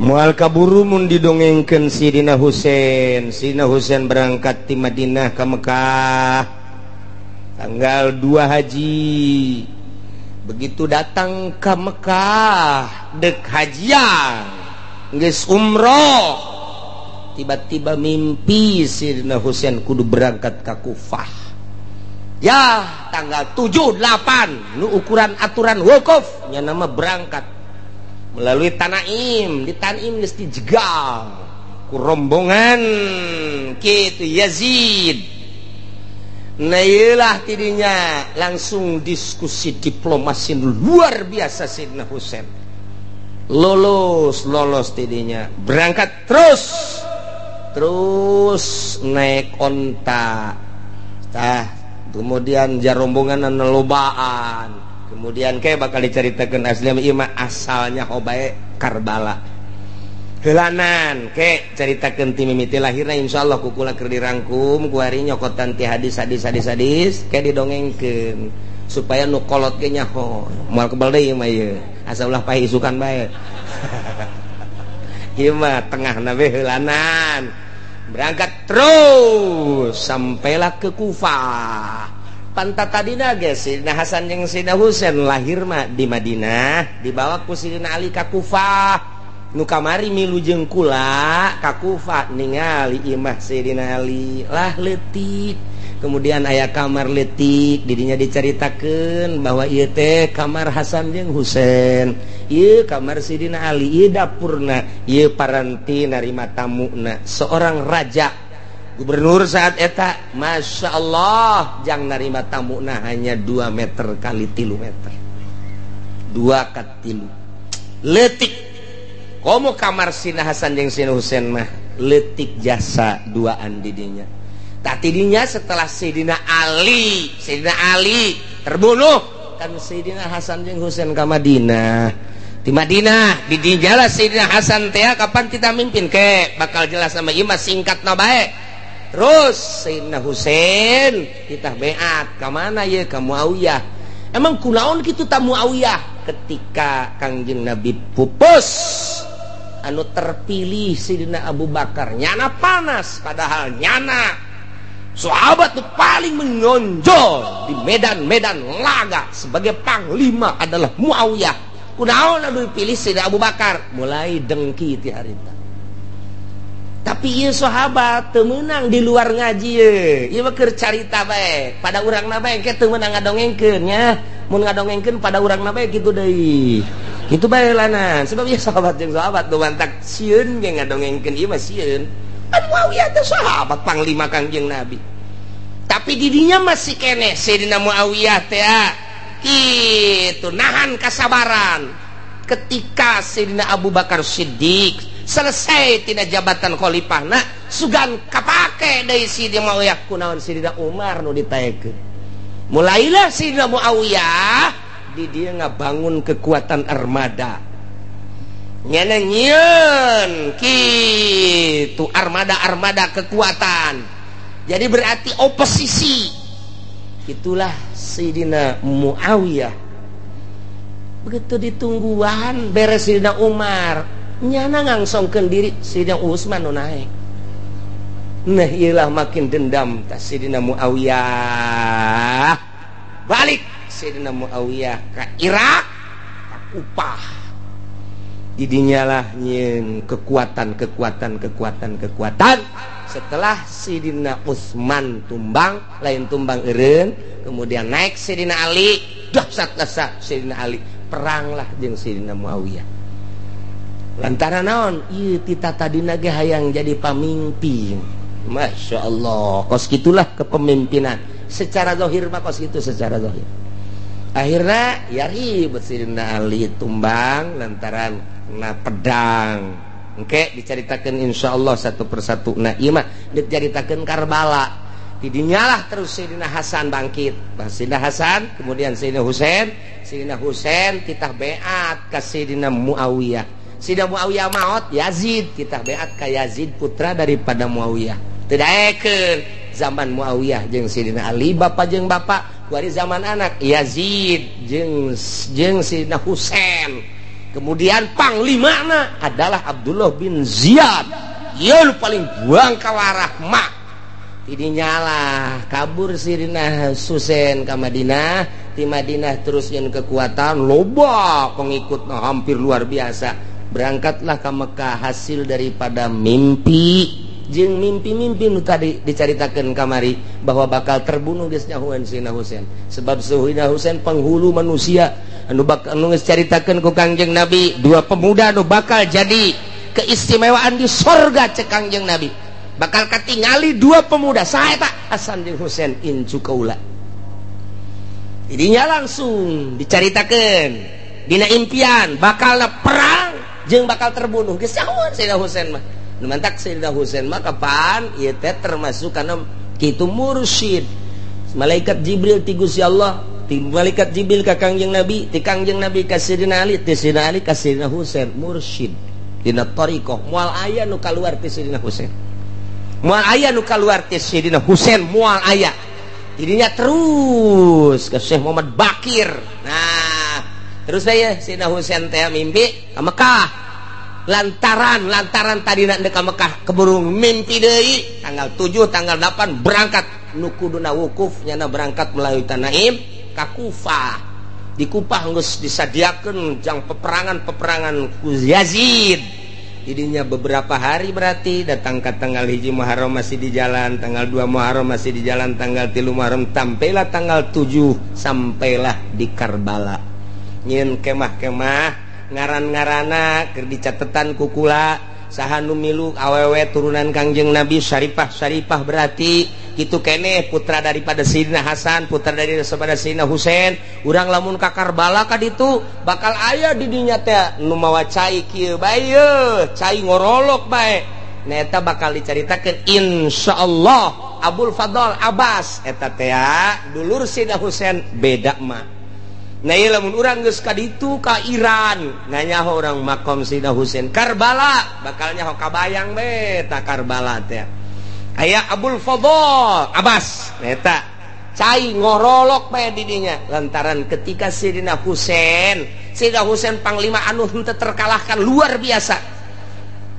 Moal kaburu mun didongengkeun Sidina Husain. Sidina Husain berangkat ti Madinah ka Mekah tanggal 2 Haji. Begitu datang ke Mekah dek hajian geus umroh, tiba-tiba mimpi Sidina Husain kudu berangkat ka Kufah. Ya, tanggal 7 8 nu ukuran aturan wukuf nya nama berangkat melalui Tanaim. Di Tanaim geus dijegal ku rombongan kitu Yazid. Nah iyalah tidinya langsung diskusi diplomasi luar biasa Sidina Husain. Lolos tidinya berangkat terus naik onta. Tah, kemudian jarombongan lobaan. Kemudian kayak bakal diceritakan asli ieu mah asalnya hobae Karbala. Heulanan ke caritakeun ti mimiti lahirna insyaallah kukula keur dirangkum ku ari nyokotan ti hadis ke didongengkeun supaya nu kolot ge nyaho. Moal kebal deui mah ieu. Asa ulah paeh isukan bae. Ieu mah tengahna we heulanan. Berangkat terus sampailah ke Kufah. Pantat tadina ge Sidina Hasan jeung Sidina Husain lahir mah di Madinah, dibawa ku Sidina Ali ka Kufah. Nu kamari milu jeung kula ka Kufah ningali imah Sayyidina Ali lah leutik. Kemudian aya kamar leutik didinya dicaritakeun bahwa ieu teh kamar Hasan jeung Husain, ieu kamar Sayyidina Ali, ieu dapurna, ieu paranti narima tamuna. Seorang raja gubernur saat eta, Masya Allah, jang narima tamuna hanya 2 meter kali 3 meter, 2 ka 3 leutik. Komo kamar Sina Hasan jeung Sina Husain mah leutik jasa duaan didinya. Tak tidinya setelah Sayyidina Ali terbunuh kan Sayyidina Hasan jeung Husain ka Madinah. Di Madinah didinya lah Sayyidina Hasan teh kapan kita mimpin ke bakal jelas sama ieu mah singkatna bae. Terus Sayyidina Husain kita beat ka mana ieu ka Muawiyah. Emang kunaon kitu ta Muawiyah ketika Kangjeng Nabi pupus anu terpilih Sayyidina Abu Bakar nyana panas, padahal nyana sahabat tuh paling menonjol di medan-medan laga sebagai panglima adalah Muawiyah. Kunaon anu dipilih Sayyidina Abu Bakar mulai dengki ti harita. Tapi ieu sahabat teu meunang di luar ngaji ye. Ieu mah keur carita bae. Pada urangna bae ke teu meunang ngadongengkeun nya. Mun ngadongengkeun pada urangna bae kitu deui. Kitu bae lanan. Sebab ieu sahabat jeung sahabat nu mantak sieun ge ngadongengkeun ieu mah sieun. Kan Muawiyah teh sahabat panglima Kangjeng Nabi. Tapi didinya masih keneh Sayyidina Muawiyah teh kitu nahan kasabaran. Ketika Sayyidina Abu Bakar Siddiq selesai tina jabatan khalifahna sugan kapake deui Sayyidina Muawiyah kunaon Sayyidina Umar nu ditaekeun. Mulailah Sayyidina Muawiyah di dia ngabangun kekuatan armada. Nyana nyieun kitu armada-armada kekuatan. Jadi berarti oposisi. Itulah Sayyidina Muawiyah. Begitu ditungguan beres Sayyidina Umar nyana ngangsongkeun diri Sayyidina Utsman nu naek. Nah iyalah makin dendam ta Sayyidina Muawiyah. Balik Sayyidina Muawiyah ka Irak, ka Kufah. Didinya lah nyieun kekuatan. Setelah Sayyidina Utsman tumbang, lain tumbang eureun, kemudian naik Sayyidina Ali, dahsat-dahsat Sayyidina Ali, peranglah jeung Sayyidina Muawiyah. Lantaran naon? Ieu tita tadina ge hayang jadi pamimpin. Masya Allah, kos gitulah kepemimpinan. Secara zahir mah kos gitu secara zahir. Akhirnya ya ribut Sayyidina Ali tumbang lantaran kena pedang. Engke diceritakan insyaallah satu persatu. Nah ieu mah diceritakeun Karbala. Didinyalah terus Sayyidina Hasan bangkit. Sayyidina Hasan, kemudian Sayyidina Husain, Sayyidina Husain titah beat ka Sayyidina Muawiyah. Sayyidina Muawiyah maot, Yazid titah beat ka Yazid putra daripada Muawiyah. Teu daekeun zaman Muawiyah jeung Sayyidina Ali bapa jeung bapa, kuari zaman anak Yazid jeung Sayyidina Husain. Kemudian panglimana adalah Abdullah bin Ziyad. Ieu nu paling buang kawarah mak. Ini nyala kabur Sayyidina Husain ka Madinah, di Madinah terus yang kekuatan loba pengikut hampir luar biasa. Berangkatlah ke Mekah hasil daripada mimpi jeung mimpi-mimpi nu tadi dicaritakeun kamari bahwa bakal terbunuh geus nyahoan Sayyidina Husain. Sebab Sayyidina Husain penghulu manusia anu bakal anu geus caritakeun ku Kangjeng Nabi, dua pemuda anu bakal jadi keistimewaan di sorga cek Kangjeng Nabi. Bakal katingali dua pemuda saha eta Hasan jeung Husain incu kaula. Jadinya langsung dicaritakeun dina impian bakal perang jeung bakal terbunuh geus nyahoan Sayyidina Husain mah. Nu mantak Sayyidina Husain mah kapan ieu teh termasuk kana kitu mursyid. Malaikat Jibril ti Gusti Allah, ti malaikat Jibril ka Kangjeng Nabi, ti Kangjeng Nabi ka Sayyidina Ali, ti Sayyidina Ali ka Sayyidina Husain mursyid. Dina thariqah moal aya nu kaluar ti Sayyidina Husain. Moal aya nu kaluar ti Sayyidina Husain moal aya. Jadinya terus ke Syekh Muhammad Bakir. Nah, terus saya Sayyidina Husain teh mimpi ka Mekah. Lantaran tadi nak ka Mekah keburu mimpi deui tanggal 7 tanggal 8 berangkat nu kuduna wukuf nyana berangkat melalui Tanaim ka Kufah. Di Kufah geus disadiakeun jang peperangan-peperangan ku Yazid. Jadinya beberapa hari berarti datang ke tanggal 1 Muharram masih di jalan, tanggal 2 Muharram masih di jalan, tanggal 3 Muharram sampailah tanggal 7 sampailah di Karbala. Nyeun kemah-kemah ngaran-ngarana keur dicatetan kukula saha nu milu awewe turunan Kangjeng Nabi Syarifah-syarifah berarti kitu keneh putra daripada Sayyidina Hasan, putra daripada Sayyidina Husain. Urang lamun ka Karbala ka ditu bakal aya di dinya teh nu mawa cai kieu bae yeuh, cai ngorolok bae. Nah eta bakal dicaritakeun insyaallah Abul Fadl Abbas eta teh dulur Sayyidina Husain beda mah. Nah ieu lamun urang geus ka ditu ka Iran nganyaho urang makom Sayyidina Husain Karbala bakal nyaho kabayang be ta Karbala teh. Aya Abul Fadl Abbas eta cai ngorolok bae di dinya lantaran ketika Sayyidina Husain panglima anu henteu terkalahkan luar biasa.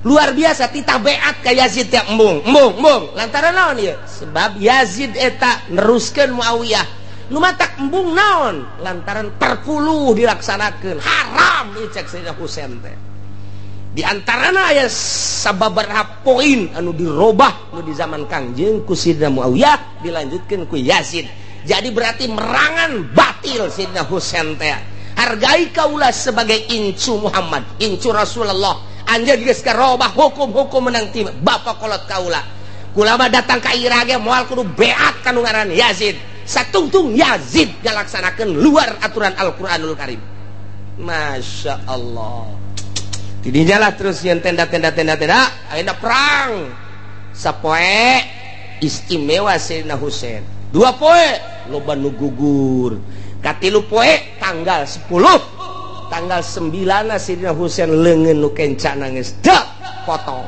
Luar biasa tita beat ka Yazid teh embung embung embung lantaran naon ieu? Sebab Yazid eta neruskeun Muawiyah. Nu matak embung naon? Lantaran perpuluh dilaksanakeun haram ieu cek Sayyidina Husain teh. Di antarana aya sababaraha poin anu dirobah nu di zaman Kangjeng ku Sayyidina Muawiyah dilanjutkeun ku Yazid. Jadi berarti merangan batil Sayyidina Husain teh. Hargai kaula sebagai incu Muhammad, incu Rasulullah. Anjeun geus karobah hukum-hukum menang ti bapa kolot kaula. Kulama datang ka ira ge moal kudu beat ka nu ngaran Yazid. Satungtung Yazid ngalaksanakeun luar aturan Al-Qur'anul Karim. Masya Allah. Didinya lah terus yang tenda-tenda ayeuna perang. Sapoe istimewa Sayyidina Husain. Dua poe loba nu gugur. Katilu poe tanggal 10, tanggal 9 Sayyidina Husain leungeun nu kencana geus dek potong.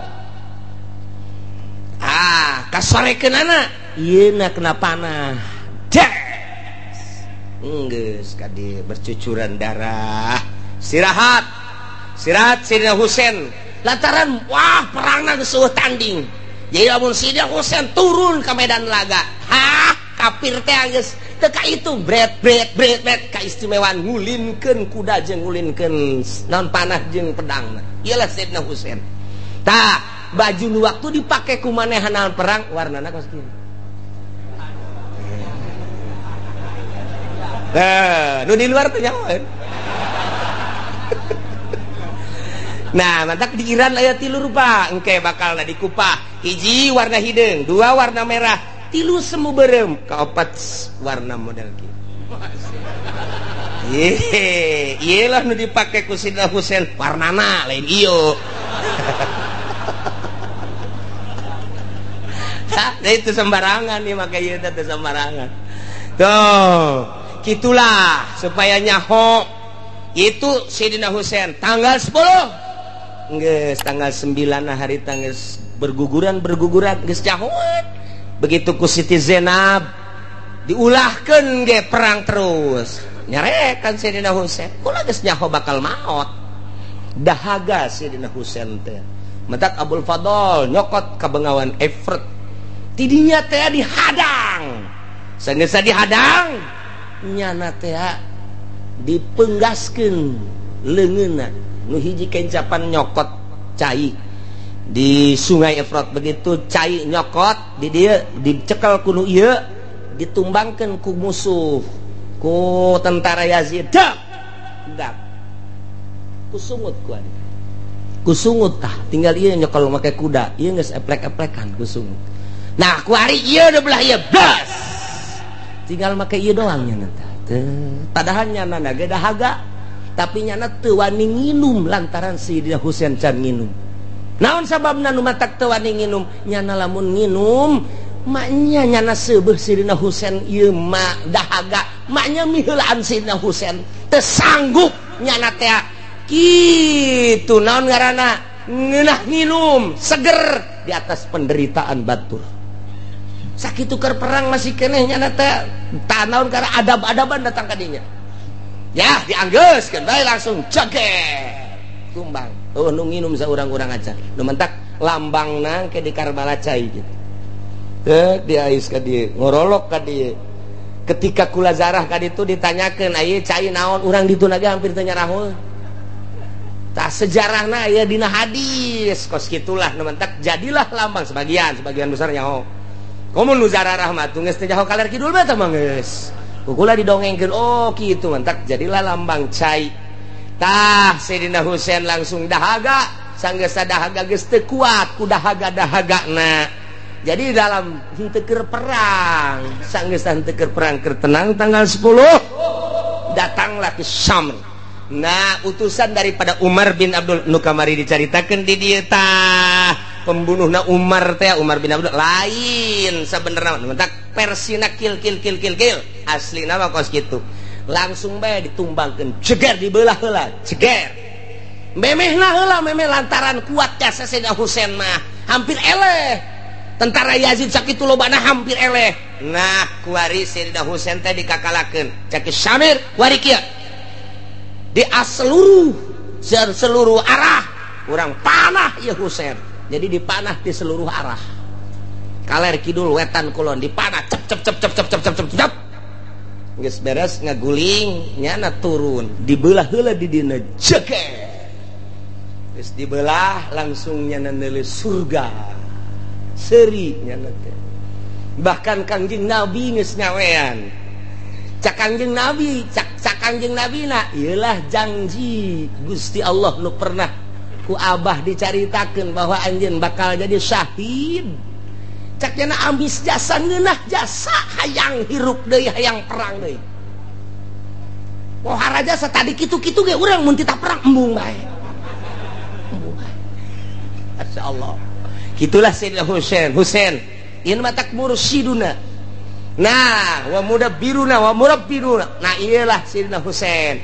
Ah, kasorekeunana ieuna kena panah. Dek. Geus kadi bercucuran darah. Istirahat. Istirahat Sayyidina Husain lantaran wah perangna geus eueuh tanding. Jadi lamun Sayyidina Husain turun ke medan laga, hah kafir teh geus teu ka itu bret bret bret bret kaistimewaan ngulinkeun kuda jeung ngulinkeun naon panah jeung pedangna. Iyalah Sayyidina Husain. Tah baju nu waktu dipake ku manehanna perang warnana kos kieu. Nah, nu di luar teh nyahoeun. Nah, mantak di Iran aya tilu rupa, engke bakalna dikupah. Hiji warna hideung, dua warna merah, tilu semu berem, kaopat warna model kieu. Ye, ieu lah nu dipake ku Sayyidina Husain, warnana lain ieu. Hah, itu sembarangan nih make ieu teh sembarangan. Tuh, gitulah supaya nyaho itu Sayyidina Husain tanggal 10. Geus tanggal 9 hari tanggal berguguran geus nyahoan. Begitu ku Siti Zainab diulahkeun ge perang terus. Nyarekan Sayyidina Husain, kula geus nyaho bakal maot. Dahaga Sayyidina Husain teh. Matak Abul Fadl nyokot ka bengawan Efrat. Tidinya teh dihadang. Sanggeus dihadang nyana teh dipenggaskeun leungeunna. Nu hiji kencapan nyokot cai di sungai Efrat, begitu cai nyokot di dieu dicekel ku nu ieu ditumbangkeun ku musuh, ku tentara Yazid. Dak dak kusungut ku adi. Kusungut tah tinggal ieu nyekel make kuda, ieu geus eplek-eplekan kusungut. Nah, ku ari ieu udah belah ieu blas. Tinggal make ieu doang nya tah. Padahal nyana ge dahaga, tapi nyana teu wani nginum lantaran Sayyidina Husain can nginum. Naon sababna nu matak teu wani nginum? Nyana lamun nginum maknya nyana seubeuh Sayyidina Husain ieu mah dahaga, maknya miheulaan Sayyidina Husain teu sanggup nyana teh. Kitu naon ngaranna ngeunah nginum seger di atas penderitaan batur. Sakitu keur perang masih keneh nyana teh tah naon karena adab-adaban datang ka dinya. Ya dianggeuskeun bae langsung ceger tumbang. Oh nu nginum saurang-urang aja. Nu mentak lambangna ke di Karbala cai gitu. Teu diais ka dieu, ngorolok ka dieu. Ketika kula zarah ka ditu ditanyakeun aya cai naon, urang ditu ge hampir teu nyarahul. Tah sejarahna aya dina hadis kos kitulah nu mentak jadilah lambang sebagian, sebagian besar nyaho. Komo nu zarah mah geus teu nyaho kaler kidul bae tah mah geus. Kukula didongengkeun oh kitu mentak jadilah lambang cai. Tah Sayyidina Husain langsung dahaga, sanggeus dahaga geus teu kuat ku dahaga-dahagana. Jadi dalam henteu keur perang, sanggeus henteu keur perang keur tenang tanggal 10 datanglah ke Syam. Nah, utusan daripada Umar bin Abdul nu kamari dicaritakeun di dieu tah, pembunuhna Umar teh Umar bin Abdul lain sabenerna mentak persina kil kil kil kil kil aslina mah kos kitu. Langsung bae ditumbangkeun jeger dibelah heula jeger. Memehna heula memeh lantaran kuat jasa Sayyidina Husain mah hampir eleh. Tentara Yazid sakitu lobana hampir eleh. Nah, kuari Sayyidina Husain teh dikakalakeun. Cek Syamir kuari kieu. Di seluruh arah urang panah ieu Husain. Jadi dipanah di seluruh arah. Kaler kidul wetan kulon dipanah cep cep cep cep cep cep cep cep cep. Geus beres ngaguling nyana turun dibelah heula di dina jeger. Geus dibelah langsung nyana neuleuh surga. Seuri nyana teh. Bahkan Kangjeng Nabi geus nyawean. Cak Kangjeng Nabi, cak Kangjeng Nabi na ieulah janji Gusti Allah nu pernah ku abah dicaritakeun bahwa anjeun bakal jadi syahid. Cak nyana ambis jasa ngeunah jasa hayang hirup deui hayang perang deui. Pohara jasa tadi kitu-kitu ge urang mun titah perang embung bae. Embung bae. Masyaallah. Kitulah Sayyidina Husain. Husain ieu mah tak mursyiduna. Nah, wa mudabbiruna wa murabbiruna. Nah, iyalah Sayyidina Husain.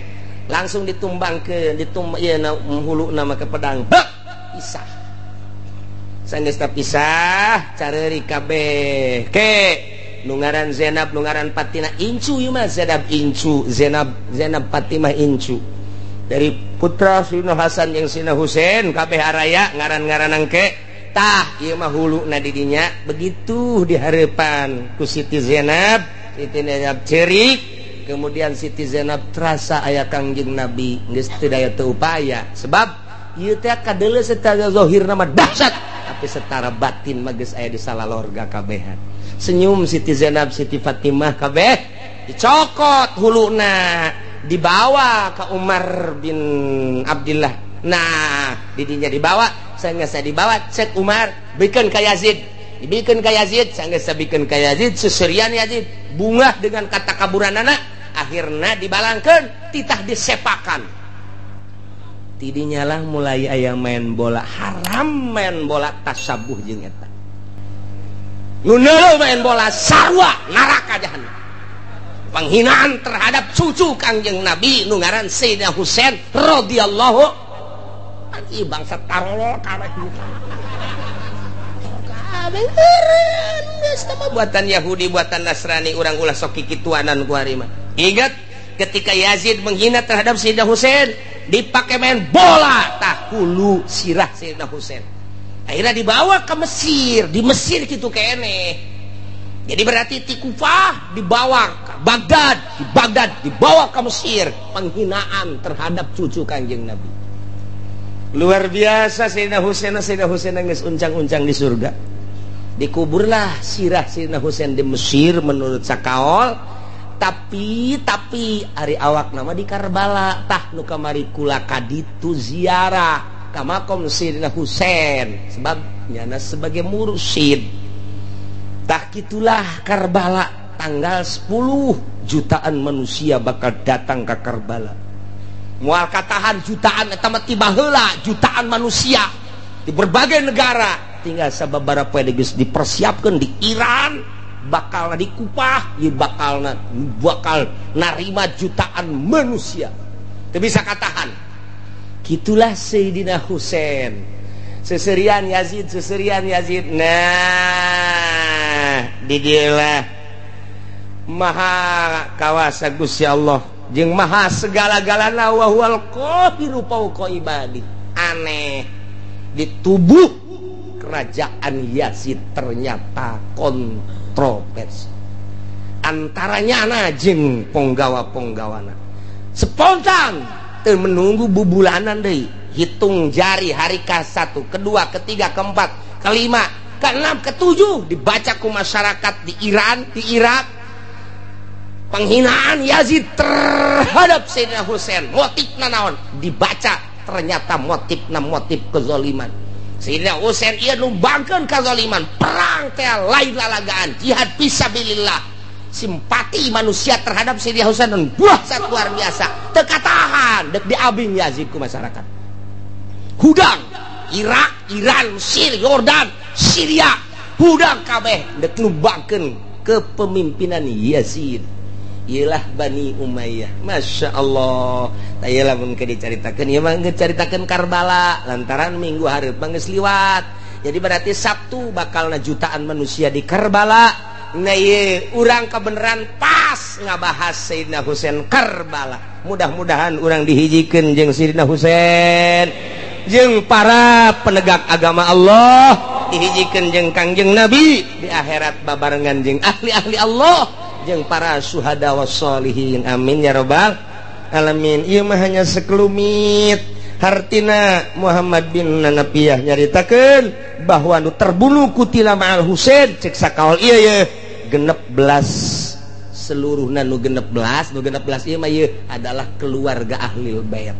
Langsung ditumbangkeun, ditumbang ieu na huluna make pedang. Bek, pisah. Sanggeus pisah, careuri kabeh. Ke nu ngaran Zainab, nu ngaran Fatimah incu ieu mah Zainab incu, Zainab Fatimah incu. Dari putra Sayyidina Hasan jeung Sayyidina Husain kabeh araya ngaran-ngaran engke. Tah ieu mah huluna di dinya begitu dihareupan ku Siti Zainab, Siti Zainab cerik, kemudian Siti Zainab terasa aya Kangjeng Nabi geus teu daya teu upaya sebab ieu teh kadeuleu secara zahirna mah dahsyat tapi secara batin mah geus aya di salalorga kabehan. Senyum Siti Zainab, Siti Fatimah kabeh dicokot huluna dibawa ke Umar bin Abdillah. Nah, didinya dibawa, sanggeus dibawa cek Umar, bikeun ka Yazid. Dibikeun ka Yazid, sanggeus bikeun ka Yazid, seserian Yazid, bungah dengan kata kaburanana, akhirna dibalangkeun, titah disepakan. Tidinya lah mulai aya main bola, haram main bola tasabuh jeung eta. Nu neuleuh main bola sarua neraka jahanam. Penghinaan terhadap cucu Kangjeng Nabi nu ngaran Sayyidina Husain radhiyallahu. Ih bangsa tarolol kabeh. Kabeh eureun geus mah buatan Yahudi, buatan Nasrani, urang ulah sok kikituanan ku ari mah. Ingat ketika Yazid menghina terhadap Sayyidina Husain, dipakai main bola tah hulu sirah Sayyidina Husain. Akhirnya dibawa ke Mesir, di Mesir gitu kene. Jadi berarti ti Kufah dibawa ke Baghdad, di Baghdad dibawa ke Mesir, penghinaan terhadap cucu Kanjeng Nabi. Luar biasa Sayyidina Husain, Sayyidina Husain geus uncang-uncang di surga. Dikuburlah sirah Sayyidina Husain di Mesir menurut sakaol, tapi ari awak nama di Karbala tah nu kamari kula kaditu ziarah ka makom Sayyidina Husain sebab nyana sebagai mursyid. Tah kitulah Karbala tanggal 10 jutaan manusia bakal datang ke Karbala. Moal katahan jutaan eta mah tiba heula jutaan manusia di berbagai negara tinggal sababaraha poe geus dipersiapkeun di Iran bakal di Kupah ieu bakal narima jutaan manusia. Teu bisa katahan. Kitulah Sayyidina Husain. Seserian Yazid, seserian Yazid. Nah, di dieulah maha kawasa Gusti Allah jeung maha segala-galana wa huwal qahiru fawqa ibadi. Aneh, di tubuh kerajaan Yazid ternyata kontroversi antaranya na jeung ponggawa-ponggawana. Spontan teu menunggu bubulanan deui. Hitung jari hari ke-1, kedua, ketiga, keempat, kelima, keenam, ketujuh dibaca ku masyarakat di Iran, di Irak. Penghinaan Yazid terhadap Sayyidina Husain, motifna naon? Dibaca ternyata motifna motif kezaliman. Sayyidina Husain ieu numbangkeun kezaliman, perang teh lain lalagaan, jihad fisabilillah. Simpati manusia terhadap Sayyidina Husain dahsyat luar biasa. Teu katahan dek diabing Yazid ku masyarakat. Hudang Irak, Iran, Mesir, Yordan, Syria, hudang kabeh dek numbangkeun kepemimpinan Yazid. Ialah Bani Umayyah. Masya Allah. Tah ieu lamun ke dicaritakeun ieu mah geus caritakeun Karbala lantaran minggu hareup mah geus liwat. Jadi berarti Sabtu bakalna jutaan manusia di Karbala. Nah ieu urang kebenaran pas ngabahas Sayyidina Husain Karbala. Mudah-mudahan urang dihijikeun jeung Sayyidina Husain, jeung para penegak agama Allah, dihijikeun jeung Kangjeng Nabi di akhirat babarengan jeung ahli-ahli Allah, jeung para syuhada wassolihin. Amin ya robbal alamin. Ieu mah hanya sekelumit hartina Muhammad bin Nanapiyah nyaritakeun bahwa nu terbunuh kutila ma'al Husain cek sakaol ieu ye 16 seluruhna nu 16 nu 16 ieu mah ieu adalah keluarga ahli bait.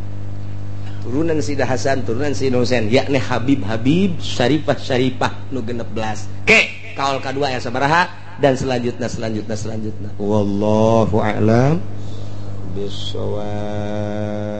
Turunan Sayyidina Hasan, turunan Sayyidina Husain, yakni Habib-habib, syarifah-syarifah nu 16. Ke kaol kadua ya sabaraha dan selanjutnya selanjutnya selanjutnya. Wallahu a'lam bissawab.